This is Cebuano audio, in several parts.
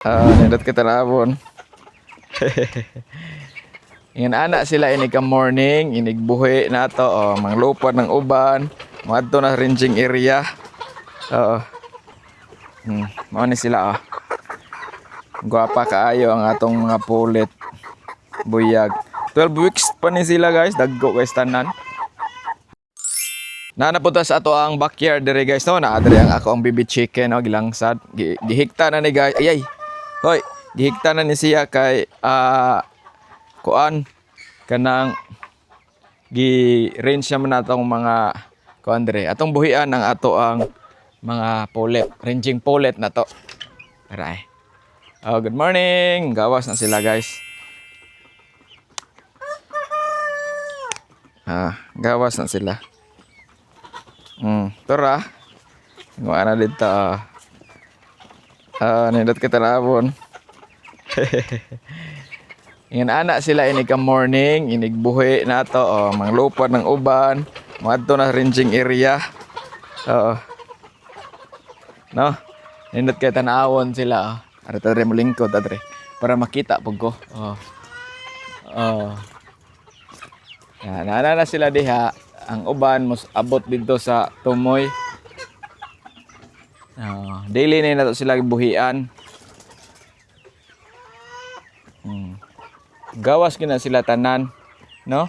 Ah, nindot kita labon. Ingan ana sila inig ka morning, inig buhi na to, oh, manglupad ng uban, moadto na ranging area. Oo. Mao ni sila, oh. Gwapa kaayo ang atong mga pulit. Buyag. 12 weeks pa ni sila, guys, dagko guys tanan. Naa na punta sa ato ang backyard dire, guys, no. Naa dire ang ako ang baby chicken, no, gilangsad. Gihikta na ni, guys. Ayay. Hoy, gihikta na ni siya kay kuan kanang gi-range naman natong mga kuan dire. Atong buhian ang ato ang mga pullet, ranging pullet na to. Aray. Oh, good morning. Gawas na sila, guys. Ah, gawas na sila. Tora. Nguha na dito. Ah, ah nindot kita labon. Ingan ana sila inig ka morning, inig buhi na to, oh, manglupad ng uban, moadto na ranging area. Oo. No? Nindot kay tanawon sila, oh. Ara ta mo lingkod adre para makita pud ko. Oh. Oh. Yan, ana na sila diha. Ang uban mos abot dito sa tumoy. Oh, daily na nato sila buhian. Gawas gina sila tanan, no?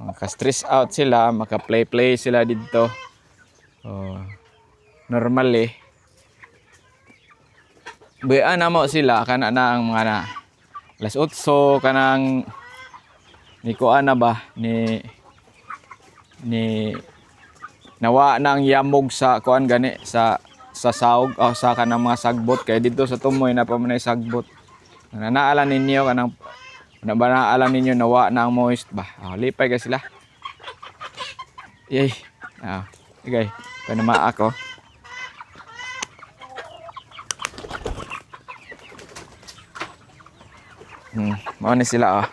Maka-stress out sila, maka-play-play sila dito. Oh, normal eh. Buhian na mo sila kana na ang mga na alas 8 kanang ni kuan na ba ni ni nawa na ang yamog sa kuan gani sa saog o sa kanang mga sagbot kay dito sa tumoy na pa man ay sagbot. Naala ninyo kanang na ba naala ninyo nawa na ang moist ba? Oh, lipay ka sila. Yay. Ah, okay. Panama ako. Mao ni sila, oh.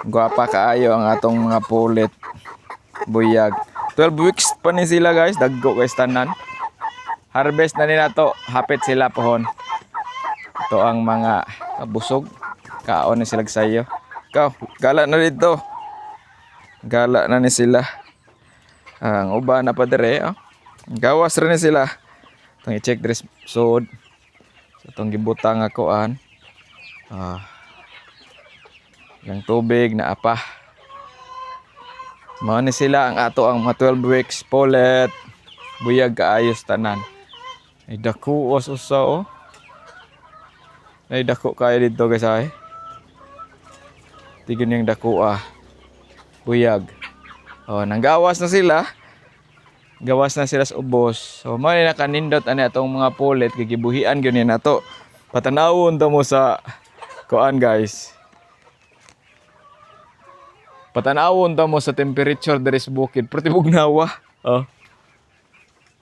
Gwapa kaayo ang atong mga pulit. Buyag. 12 weeks pa ni sila, guys, dagko guys tanan. Harvest na nila to, hapit sila pohon. Ito ang mga kabusog. Kaon ni sila sayo. Ikaw, gala na dito. Gala na ni sila. Ang uban na pa dire, oh. Gawas rin ni sila. Itong i-check dress sod. So, itong gibutang ako an. Ah. Yung tubig na apa. Mao ni sila ang ato ang mga 12 weeks pullet. Buyag kaayos tanan. Ay dako os usa, oh. Ay dako kayo dito, guys, ay. Tignan yung dako, ah. Buyag. Oh, nanggawas na sila. Gawas na sila sa ubos. So mao ni nakanindot ani atong mga pullet gigibuhian gyud ni nato. Patanawon ta mo sa kuan, guys. Patanawon ta mo sa temperature diri sa bukid. Pero tibugnawa. Oh.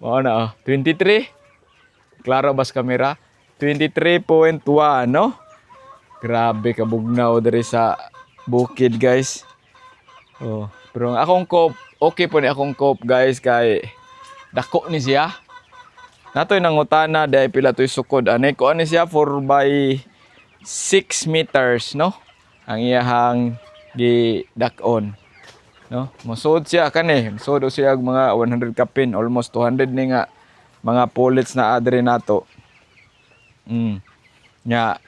Mao na, oh. 23. Klaro bas kamera? 23.1, no? Grabe kabugnaw diri sa bukid, guys. Oh, pero ang akong coop, okay po ni akong coop, guys, kay dako ni siya. Natoy nangutana dahil pila to'y sukod. Ani ko ani siya 4 by 6 meters, no? Ang iyahang gi dak-on. No? Mosud siya kani, mosud siya og mga 100 kapin, almost 200 ni nga mga pullets na adre nato. Nya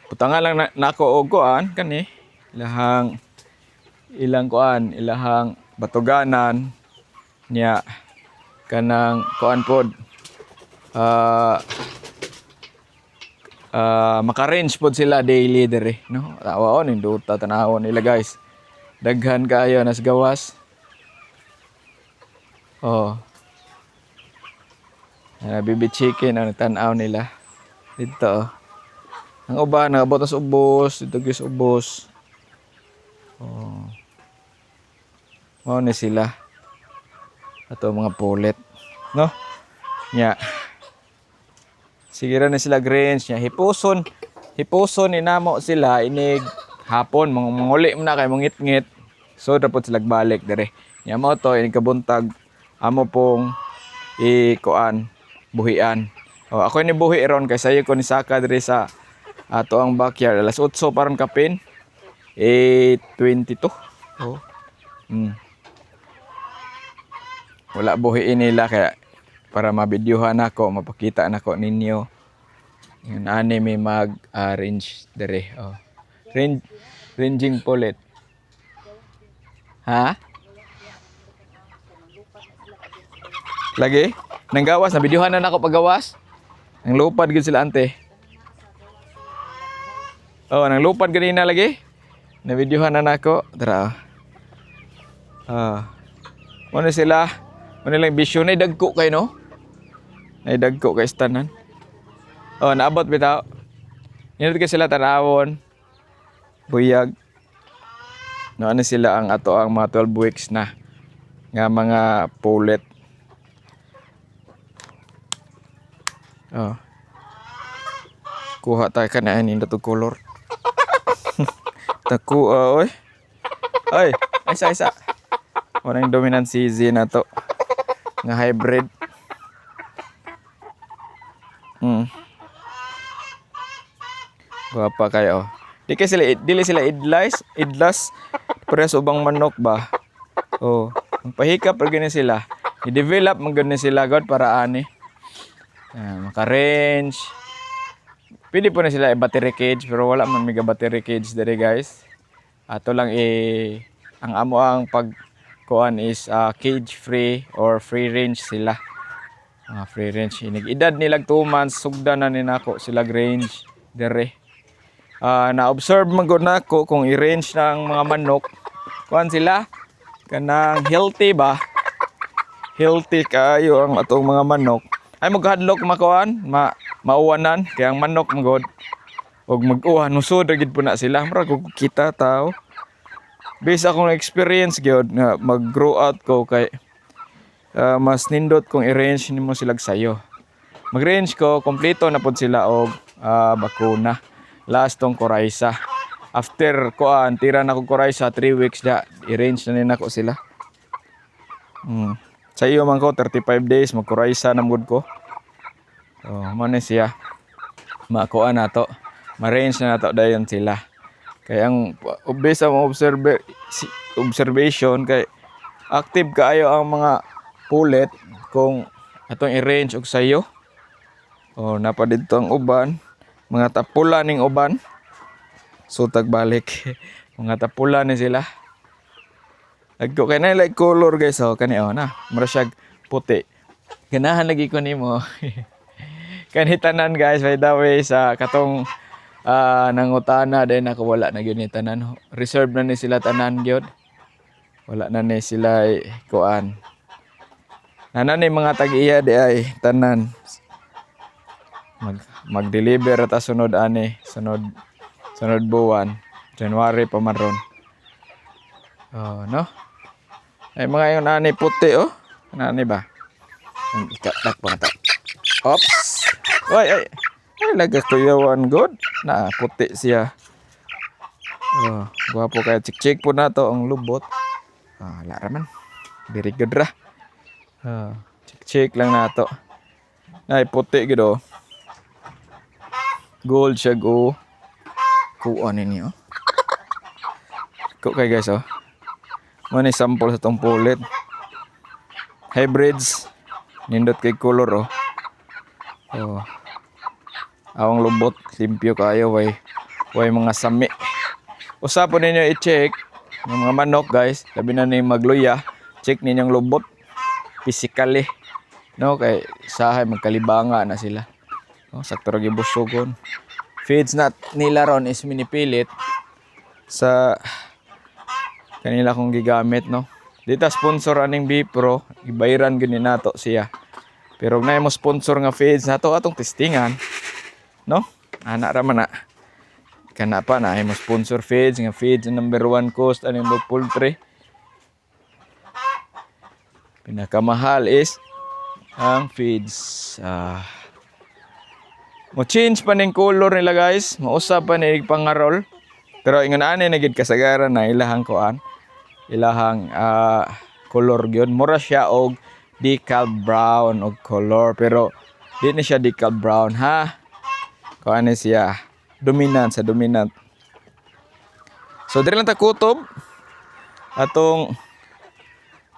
butangan lang na, nako og kuan kani ilahang ilang kuan ilahang batuganan nya kanang kuan pod maka-range pod sila daily dire, no? Tawaon induta tanawon nila, guys. Daghan kaayo nas gawas. Oh. Baby chicken ang tan-aw nila. Dito, oh. Ang uban nangabot sa ubos, dito gyud sa ubos. Oh. Mao ni sila. Ato mga pullet. No? Nya. Sige ra ni sila greens nya hipuson. Hipuson ni namo sila inig hapon manguli man na kay mangitngit. So dapat sila balik dire. Nya mao to inig kabuntag amo pong ikuan buhian. Oh, ako ni buhi ron kay sayo ko ni saka diri sa ato ang backyard alas 8 paron kapin. 8:22. Oh. Wala buhi nila kaya para mabidyuhan nako, mapakita nako ninyo. Yun ani may mag range dire. Oh. Range, ranging pulit. Ha? Lagi? Nanggawas, nabidyuhan na nako paggawas. Ang lupad gud sila, ante. Oh, nang lupad ganina lagi. Nabidyuhan na nako. Tara. Oh. Ah. Muna sila. Muna lang bisyo na dagko kay no. Nay dagko kay tanan. Oh, naabot bitaw. Nindot kay sila tanawon. Buyag. No, ano sila ang ato ang mga 12 weeks na nga mga pulit. Oh. Kuha tayo ka na nindot og color. Taku, oy. Ay, isa isa. Walang dominant CZ na to. Nga hybrid. Gwapa kayo. Di kay sila dili sila idlas, idlas parehas ubang manok ba. Oh, ang pahikap ra gyud ni sila. I-develop man gyud ni sila god para ani. Ah, maka-range. Pwede po na sila i-battery cage pero wala man mega battery cage dere, guys. Ato lang i ang amo ang pag kuan is cage free or free range sila. Mga free range. Inig edad nilag 2 months, sugda na ni nako sila range dere. Ah, na-observe man gud nako kung i-range ng mga manok, kuan sila kanang healthy ba? Healthy kayo ang atong mga manok. Ay maghadlok makuan, ma mauwanan kay ang manok magod og mag-uwan usod ra gid po na sila. Murag og kita tao. Based akong experience gyud nga mag-grow out ko kay mas nindot kung i-range nimo sila sayo. Mag-range ko, kompleto na pod sila og bakuna. Last tong Coryza. After kuan, tira na ko Coryza, 3 weeks da, i-range na nako sila. Sa iyo man ko, 35 days, mag-Coryza na gud ko. Oh, mo ni siya. Makuha na to. Ma-range na nato dayon sila. Kaya ang based sa mga observation kay active kaayo ang mga pulit kung atong i-range og sayo. Oh, napa didto ang uban, mga tapula ning uban. So tagbalik. Mga tapula ni sila. Nagko kay na like color, guys, oh, kani, oh, na. Mura siya puti. Ganahan lagi ko nimo. Kani tanan, guys, by the way, sa katong nangutana din ako, wala na gyud ni tanan. Reserve na ni sila tanan gyud. Wala na ni sila kuan. Nana ni mga tag-iya di ay tanan. Mag-deliver ta sunod ani, sunod sunod buwan, January pa man ron. Oh, no? Ay mga yung ani puti oh. Nani ba? Ang ikatak pa ta. Ops. Oy, ay. Ay laga kuyawan good. Na puti siya. Oh, gwapo kay chik-chik po na to ang lubot. Ah, wala ra man. Very good ra. Ah, chik-chik lang nato. Ay puti gid oh. Gold siya go. Kuha ninyo. Ko kay guys oh. Mo ni sample sa tong pulit. Hybrids. Nindot kay color oh. Oh. Awang lubot, limpyo kayo way mga sami. Usa po ninyo i-check ng mga manok, guys, labi na ni magluya, check ninyong lubot physically. No, kay sahay magkalibanga na sila. Oh, sakto ra gibusogon. Feeds na nila ron is minipilit sa kanila kong gigamit, no. Dita sponsor aning Bipro, gibayaran gyud ni nato siya. Pero kung mo sponsor nga feeds nato atong testingan, no? Ana ra man na. Kana pa na mo sponsor feeds nga feeds ang number one cost aning poultry. Pinakamahal is ang feeds. Ah. Mo change pa ning color nila, guys. Mausap pa ni pangarol. Pero ingon ani na gid kasagaran na ilahang kuan. Ilahang color gyud. Mura siya og decal brown og color pero Di ni siya decal brown, ha. Kuan ni siya. Dominant sa dominant. So diri lang ta kutob atong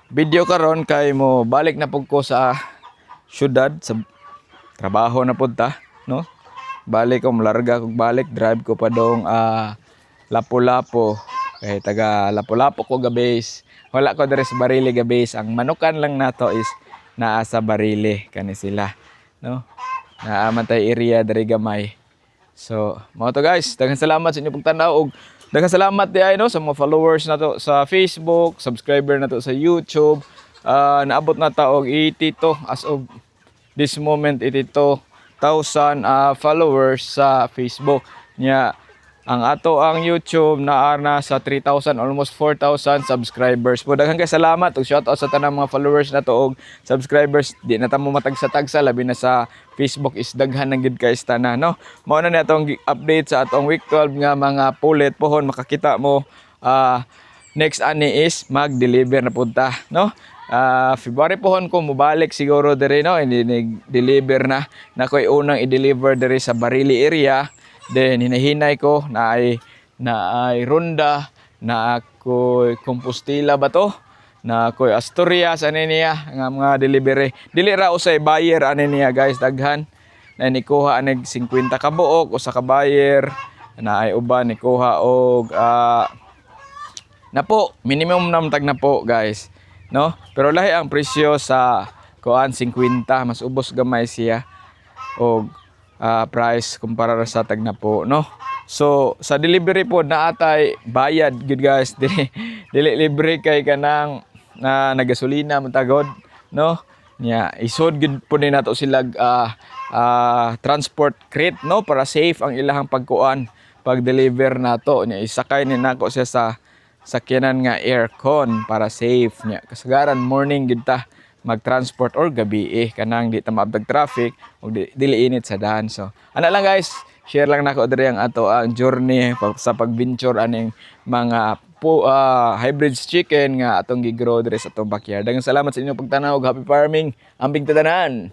video karon kay mo balik na pud ko sa syudad, sa trabaho na pud ta, no? Balik ko, larga kog balik, drive ko pa dong Lapu-Lapu kay taga Lapu-Lapu ko ga-base. Wala ko diri sa Barili ga-base. Ang manukan lang nato is naa sa Barili kani sila, no? Naa man tay area diri gamay. So, mao to, guys. Daghang salamat sa inyong pagtanaw ug daghang salamat di ay, no, sa mga followers nato sa Facebook, subscriber nato sa YouTube. Naabot na ta og 82 as of this moment, 82,000 followers sa Facebook. Nya ang ato ang YouTube naa na sa 3,000, almost 4,000 subscribers po. Daghang kay salamat ug shout out sa tanang mga followers nato og subscribers. Di na ta mo matagsa-tagsa, labi na sa Facebook is daghan ng gid kay tanan, no? Mao na ni atong update sa atong week 12 nga mga pulit. Pohon makakita mo next ani is mag-deliver na pud ta, no? February pohon ko mobalik siguro diri, no, hindi deliver na na ko'y unang i-deliver diri sa Barili area. Then hinahinay ko na ay Ronda na ako'y Compostela ba to, na ako'y Asturias ani niya nga mga delivery. Dili ra usay buyer ani niya, guys, daghan na nikuha anig 50 ka buok usa ka buyer, na ay uban nikuha og napo, minimum nam tag napo, guys, no? Pero lahi ang presyo sa kuan 50, mas ubos gamay siya og price kumpara ra sa tag napo, no? So sa delivery po naatay bayad gud, guys. Dili dili libre kay kanang na nagasolina man tagod, no? Nya isod gud po ni nato sila transport crate, no, para safe ang ilahang pagkuan, pag-deliver nato. Nya isakay ni nako siya sa sakyanan nga aircon para safe. Nya kasagaran morning gid ta mag-transport or gabi eh, kanang di ta maabdag traffic ug di, dili init sa daan. So ana lang, guys, share lang nako diri ang ato ang journey sa pag-venture aning mga po hybrid chicken nga atong gi-grow diri sa atong backyard. Daghang salamat sa inyong pagtanaw ug happy farming. Ambing tadanan.